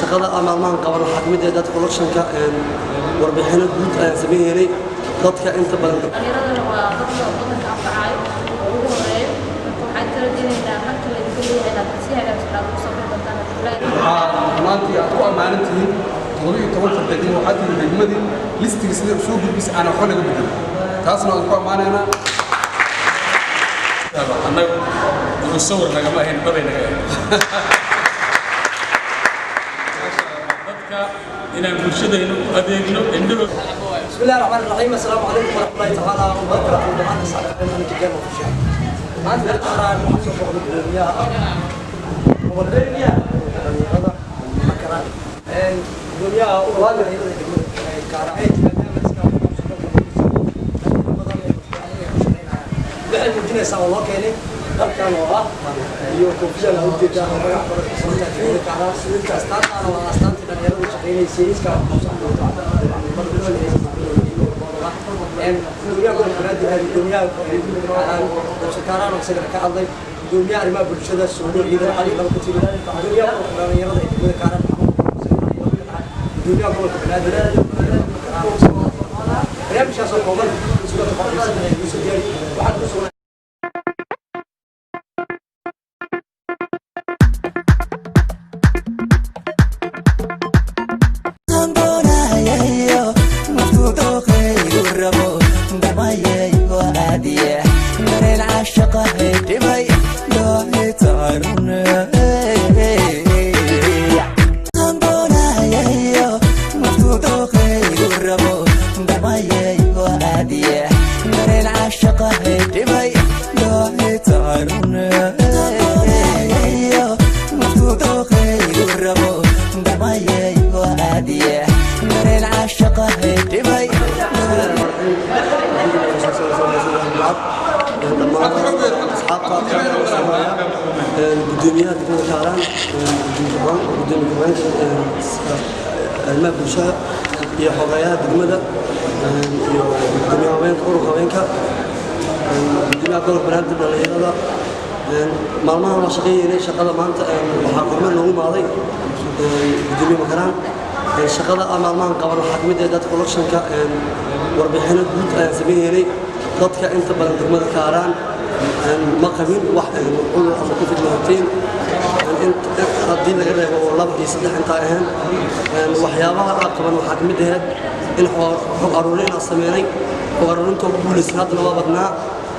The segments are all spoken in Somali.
Shaqada aan maalmahan qaban waxaa kamid ah data collectionka, warbixino guud ayaan sameynay dadka inta badan. Dhallinyaradana waa dadka wadanka anfacayo oo ugu horeeyo. Marka waxaan ka rajaynaynaa halka laydinka leeyahay inaad si hagaagsan aad ugu soo bixi doontaan. Waxaa maantii aad ku ammaanan tihiin 17-ka degmo. Waxaa tihiin degmadii listiga sida usoo gudbisay aan waxba laga bedelin, taasna waan ku ammaanaynaa. Annagu musawir nagama ahayn, dhabay naga ahayn dadka inaan bulshadayna u adeegno indhahood. بسم الله الرحمن الرحيم، السلام عليكم ورحمة الله تعالى وبركاته. طبعا أسعد أنا جدا وفشاء maanta Kaaraan waxaan soo booqday gudoomiyaha gobolka dhalinyarada Makaraan, gudoomiyaha ururka dhalinyarada degmada Kaaraan. Maadaama iska qabsado dhalinyaro badan ay ku shaqeynayaan, waxay muujinaysaa oo loo keenay dalkan oo ah iyo koofiyada la ujeedaa oo magac badan ka soo degmada Kaaraan. Astaantaana waa astaantii dhalinyarada u shaqeynaysay iska qabsado. Gudoomiyaha gobolka Banaadir, gudoomiyaha Kaaraan oo isagana ka hadlay, gudoomiyaha arrimaha bulshada Suudo Ciidan Cali laba ku tiri, gudoomiyaha ururka dhalinyarada ee degmada Kaaraan, gudoomiyaha gobolka Banaadir. Barnaamijkaas oo kooban isku tafaqiisan ee soo diyaari waxaan ku sugnaa. Dhammaan asxaabta, gudoomiyaha degmada Kaaraan, gudoomiye ku-xigeenka arrimaha bulshada iyo xogeyaha degmada iyo gudoomiyaha haweenka, ururka haweenka, gudoomiyaha gobolka Banaadir dhalinyarada. Maalmahan waa shaqeynay. Shaqada maanta waxaa kormeer noogu imaaday gudoomiye Makaraan. Shaqada aan maalmahan qaban waxaa kamid ah data collectionka, warbixino guud ayaan sameynay. Dadka inta badan degmada Kaaraan ma qabin wax cudur ama COVID-19, haddii laga reebo oo laba iyo saddex intaa ahayn. Waxyaabaha aan qaban waxaa kamid ahayd in xog aruurin aan sameynay. Xog aruurintoo ku guulaysan haddana waa badnaa,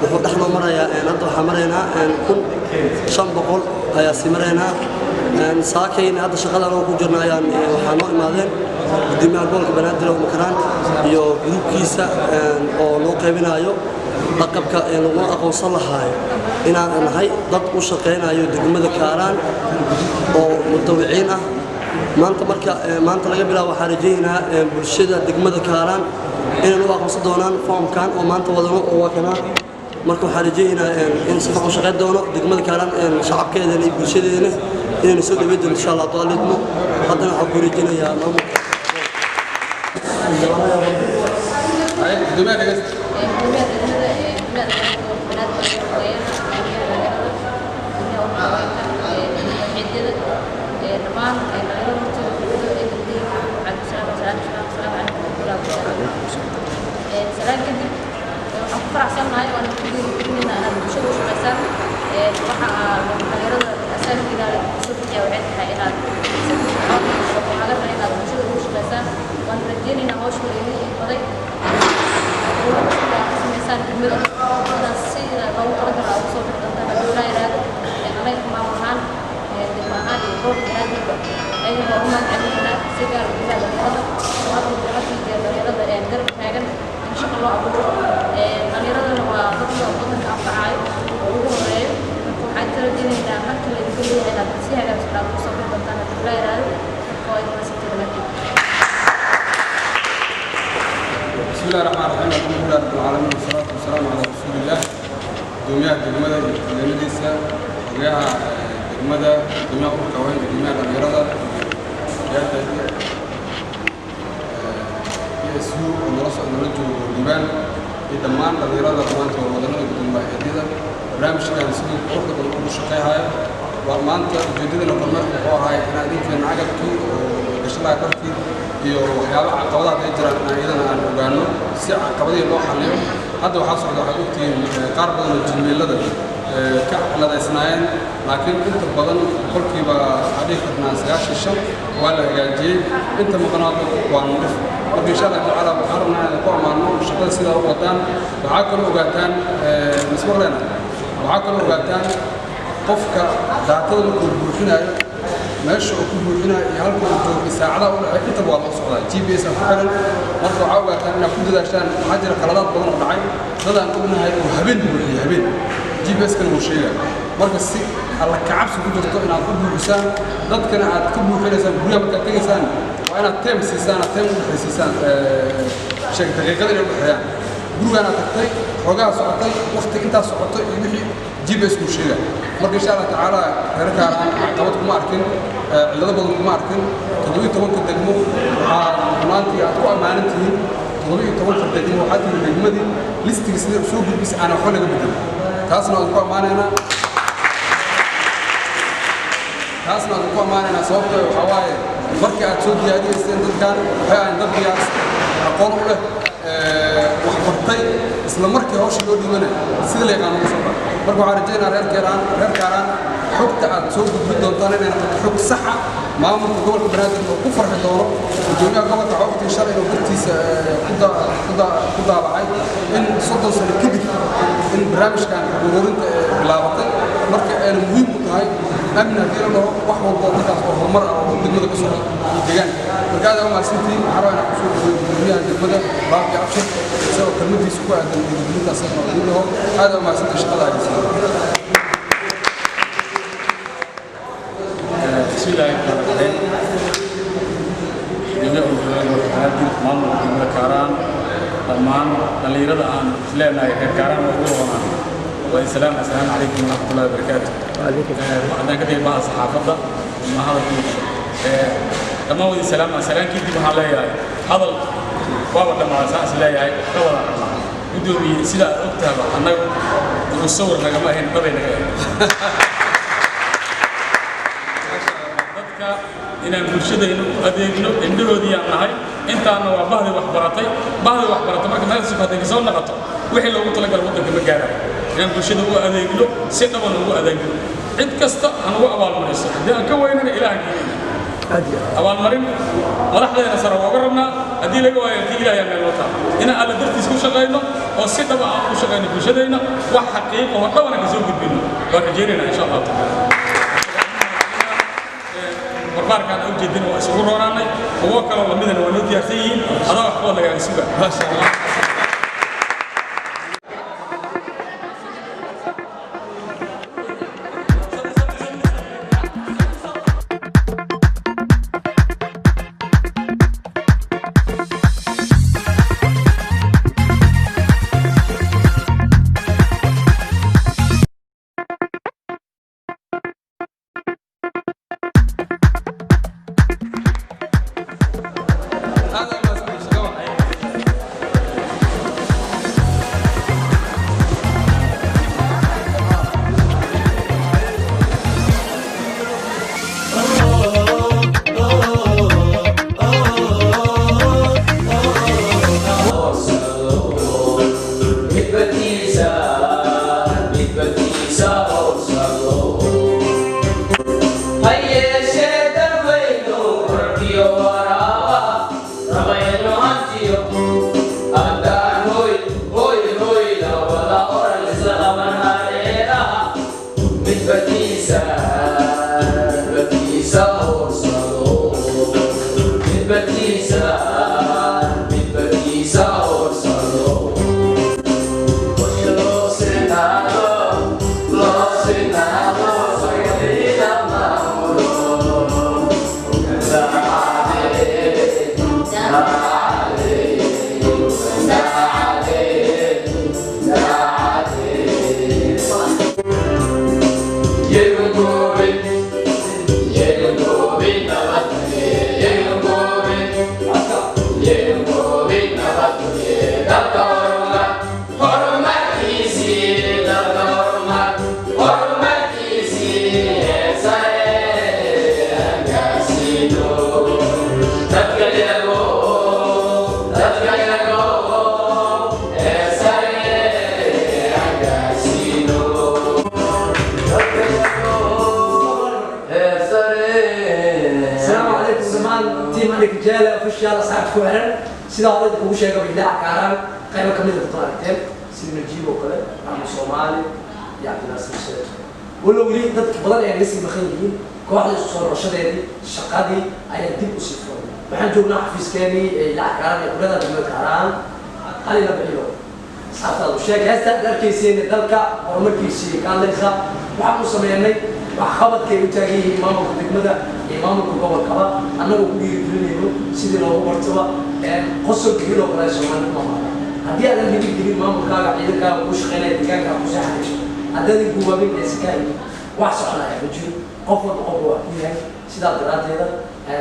wuxuu dhex noo marayaa. Hadda waxaa maraynaa 1500 ayaa sii maraynaa. Saakayna hadda shaqada anoo ku jirna ayaan waxaa noo imaadeen gudoomiyaha gobolka Banaadir oo Makaraan iyo gruubkiisa oo loo qaybinayo dhaqabka laguna aqoonsan lahaayo inaan nahay dad u shaqaynayo degmada Kaaraan oo mutawiciin ah. Maanta marka maanta laga bilaabo waxaan rajaynaynaa bulshada degmada Kaaraan inay u aqoonsan doonaan foomkan oo maanta wadano oo waa kanaa. Marka waxaan rajaynaynaa in si fiican u shaqayn doono degmada Kaaraan, shacabkeedana iyo bulshadeedana inayna soo dhaweyn doonto, insha Allah toalidmo. Haddana waxaan ku rajaynayaa maamulka. Gudoomiyaha dhegeysta. Gudoomiyaha degmada ee degmada gobolka Banaadir, xogeyaha, gudoomiyaha dhalinyarada, gudoomiyaha ururka haweenka, xidyada, dhammaan dhalinyarada hortooda fadhido ee gabdhaha, waxaan ku salaamay salaam asalaamu calaykum waraxmatullahi wabarakaatu. Salaan kadib, waxaan ku faraxsannahay waana ku dhiirigelinaynaa inaad bulshada u shaqaysaan. Waxa dhalinyarada asaankiina kusoo bixiya waxay tahay inaad si firfircoon oo hagar leh inaad bulshada ugu shaqaysaan. Waan rajaynaynaa hawsha idin baday ka samaysaan degmada inaad si loogu talagala aad usoo bixi doontaan haddii Ilaa yiraahdo. Annaga maamul ahaan, degmo ahaan iyo gobolka Banaadirba ayaga waa u mahad celinaynaa, si gaar ah gudoomiyaha dhalinyarada oo hadda iyo dhalinyarada garab taagan in shaqo loo abuuro. Dhallinyaradana waa dadka wadanka anfacayo oo ugu horeeyo. Marka waxaan ka rajaynaynaa halka laydinka leeyahay inaad si hagaagsan aad ugu soo bixi doontaan haddii Ilaa yiraahdo. Marka waa idin mahadsantihiin dhammaantiin. بسم الله الرحمن الرحيم، الحمد لله رب العالمين، والصلاة والسلام على رسول الله. gudoomiyaha degmada iyo ku-xigeenadiisa, xogeyaha degmada, gudoomiyaha ururka haweenka, gudoomiyaha dhalinyarada iyo hay'adda PSU oo nala socda, nala joogo Liibaan, iyo dhammaan dhalinyarada maanta wadanada, gudoomiyaha hay'adyada barnaamijkan siduu quruxda badan ugu shaqeyhayo. Waa maanta ujeedadana kormeerka wuxuu ahay inaan idinkeena agabkii oo gashan lahaa dharkii iyo waxyaabaha caqabadaha ay jiraan inaan iyadana aan ogaano si caqabadihii loo xalliyo. Hadda waxaa socda, waxaad ogtihiin, qaar badan oo Gmailada ka ciladaysnaayeen, laakiin inta badan 95% waxaa dhihi karnaa waa la hagaajiyey. Inta maqnaado waa nudhif. Marka insha Allah tacaala waxaan rabnaa inaan ku ammaano shaqada sidaa u wadaan. Waxaa kaloo ogaataan mismaqleena, waxaa kaloo ogaataan qofka daatada markuu buuxinayo, meesha uu ku buuxinayo iyo halka uu joogo, saacadaha u dhexeey, intaba waa loo socdaa, GPS aa ku xiran. Marka waxaa ogaataan inaad ku dadaashaan. Waxaa jira khaladaad badan oo dhacay, dad aan ognahay oo habeen buuxiye, habeen GPS kana wuu sheegaya. Marka si alla kacabsi ku jirto inaad u buuxisaan, dadkana aad ka buuxinaysaan guryaha markaad tegaysaan, waa inaad time siisaan, aad time u dhexaysiisaan, sheeg daqiiqada inay u dhexeeyaan gurigaanaad tagtay, xoogaa socotay, waqti intaas socotay iyo wixii GPS kuu sheegaya. Marka insha Allah tacaala reer Kaaraan caqabad kuma arkin, cillado badan kuma arkin. 17-ka degmo waxaa runaantii aad ku ammaanan tihiin, 17-ka degmo waxaa tihiin degmadii listiga sida soo gudbisa aan waxba laga bedelin. Taasna waan ku ammaanaynaa, taasna waan ku ammaanaynaa. Sababtoo waxaa waaye markii aad soo diyaariyeyseen dadkan waxay ahayn dad diyaarsan, aqoon u leh, wax bartay, isla markii hawsha loo dhiibana sida la yaqaano uga soo baxa. Marka waxaan rajaynaa reer Kaaraan, reer Kaaraan, xogta aad soo gudbin doontaan inay noqoto xog saxa, maamulka gobolka Banaadir oo ku farxi doono. Gudoomiyaha gobolka waxaa ogtay shalay inuu bartiisa ku daabacay in 30 sano kadib in barnaamijkan xog ururinta ee bilaabatay. Marka ayna muhiim u tahay amni haddii la dhaho, wax walba oo markaas oo horumar ah oo degmada ka socda iyo deegaanka. Marka aad u mahadsantihiin. Waxaan rabaa inaan kusoo dhaweeyo gudoomiyaha degmada Baabki Abshir, isagoo kelmadiisa ku aadan dhiirigelinta asagana oo idin dhaho aad u mahadsantihiin shaqada haysan. بسم الله الرحمن الرحيم. Gudoomiyaha Gobolka Banaadir, maamulka degmada Kaaraan, dhammaan dhallinyarada aan isleenahay reer Kaaraan waa ugu roonaan, waa salaam. Assalaamu calaykum waraxmatullahi wabarakaatu. Haddaan ka tegay baha saxaafadda ma hadalkii dhammaan wadi salaam salaankii dib, waxaan leeyahay hadal waaba dhammaaday, saan is leeyahay ka wada rabnaa. Gudoomiye, sida aad ogtahaba annagu sawir nagama ahayn, dhabay naga ahayn dadka inaan bulshadayna u adeegno, indhahoodii aan nahay. Intaana waa bahdii wax baratay, bahdii wax baratay. Marka meel sug hadday kasoo naqato, wixii loogu talagalay waddanka ma gaarayo. Inaan bulshada u adeegno, si dhaban ugu adeegno, cid kasta aan ugu abaalmariso, haddii aan ka weynana Ilaah geynayna abaalmarin. Madaxdeena sare waa uga rabnaa, haddii laga waayo tii Ilahay meel noo taal, inaan Alla dartiis ku shaqayno oo si dhaba aan ugu shaqayno bulshadayna, wax xaqiiqa oo dhabana ka soo gudbino waan rajaynaynaa insha Allahu tacaala. Barbaarkaan u jeedina waa isugu roonaanay, kuwo kaloo lamidana waa noo diyaarsan yihiin. Adaa wax kuwa lagaaga suga, maasha Allah. Aad u mahadsantihiin shaqada. Official. Asxaabta ku xiran, sidaa hore kugu sheegay, Hillaac Kaaraan qaybo kamid ah dadka aragteen, sida Najiib oo kale ama Soomaali iyo Cabdinaasir Sheekh, walow weli dad badan ay naga sii maqan yihiin. Kooxda isku soo noqoshadeedii shaqadii ayaa dib usii furay. Waxaan joognaa xafiiskeenii ee Hillaac Kaaraan ee kulada degmada Kaaraan. Hal ila bixilo asxaabtaadu sheeg heesta aad arkayseen dalka horumarkiisii ka hadlaysa. Waxaan u sameynay waxqabadkay u taagan yihiin maamulka degmada iyo maamulka gobolkaba, annagoo ku dhiirigelinayno sidii loogu bartaba qosolka hiloo kale Soomaalida maamaada. Haddii aadan dhiirigelin maamulkaaga, ciidankaaga kuu shaqeynaya, deegaankaaga ku seexanayso, haddaadan guwaabin ee sakaayin, wax soconaya ma jiro. Qof walba qofka wax ku yahay. Sidaa daraaddeeda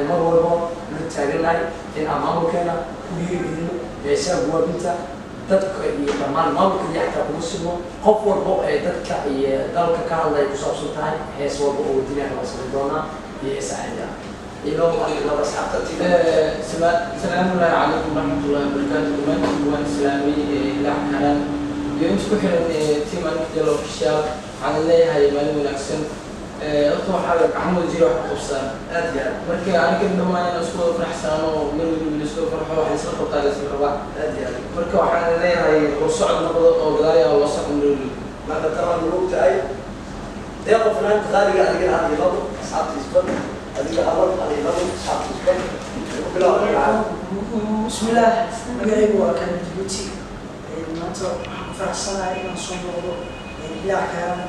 mar walba la taagannahay in aan maamulkeena ku dhiirigelino heesaha guwaabinta dadka iyo dhammaan maamulka iyo xataa kuma sugno. Qof walba ee dadka iyo dalka ka hadlaya ku saabsan tahay, hees walba oo wadinaya waa samayn doonaa iyo hees caadi ah ilo laba asxaabta. Salaamu ullaahi calaykum waraxmatullahi wabarakaatu. Dhammaantiin waan islaamay. Hillaac Kaaraan iyo inta ku xiran team Anjel Official, waxaan leeyahay maalin wanaagsan. Horta waxaa la gacmo jira wax ku qabsadaan. Aad iyo aad. Marka aniga dhammaan inaan isku wada faraxsanaano oo mar waliba la isla farxo, wax isla qabtaa la isla rabaa. Aad iyo aad. Marka waxaan leeyahay hor socod noqdo oo gadaal loo socdo mar waliba. Marka tan lagu tahay deeqo fanaanka qaaliga, adigana had iyo labo asxaabta isbar, adiga hadal had iyo labo asxaabta isbar ku bilaab. Bismillaah, magacaygu waa Kaan Jabuuti. Maanta waxaan ku faraxsanahay inaan soo noqdo Hillaac Kaaraan.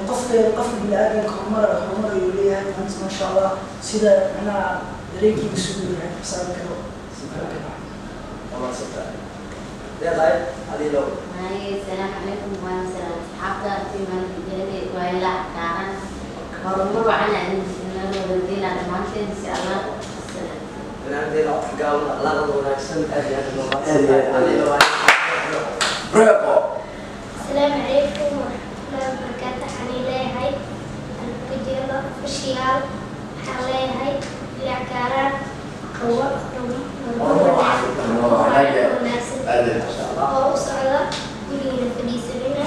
Qofka bini'aadamka horumar ayuu leeyahay. Maanta, maasha Allah, sida macnaha dareenkeyga siduu yahay xisaabi karo. Waa mahadsantahay deeqay, had iyo labo. Asalaamu calaykum, waan salaam asxaabta tiimaan waa Hillaac Kaaraan. Horumar wacan nala dhammaanteen insha Allah. Asalaam. Fanaandeena codka gaaban, akhlaaqda wanaagsan, aad iyo aad loo mahadsantahay. Had iyo labo. Breeqo. Asalaamu calaykum waraxmatullaahi wabarakaatu. Waxaan leeyahay Alkajeelo Official, waxaan leeyahay Hillaac Kaaraan wanaagsan oo u socda gurigiina fadhiisanina.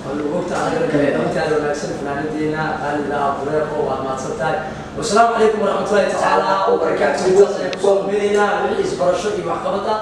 Intaada wanaagsan, fanaanadeena qaaliga ah Bureeqo, waad mahadsan tahay. Wasalaamu calaykum waraxmatullahi tacaala wabarakaatu. Intaas ayaan kusoo dhamaynaynaa wixii isbarasho iyo waxqabad ah.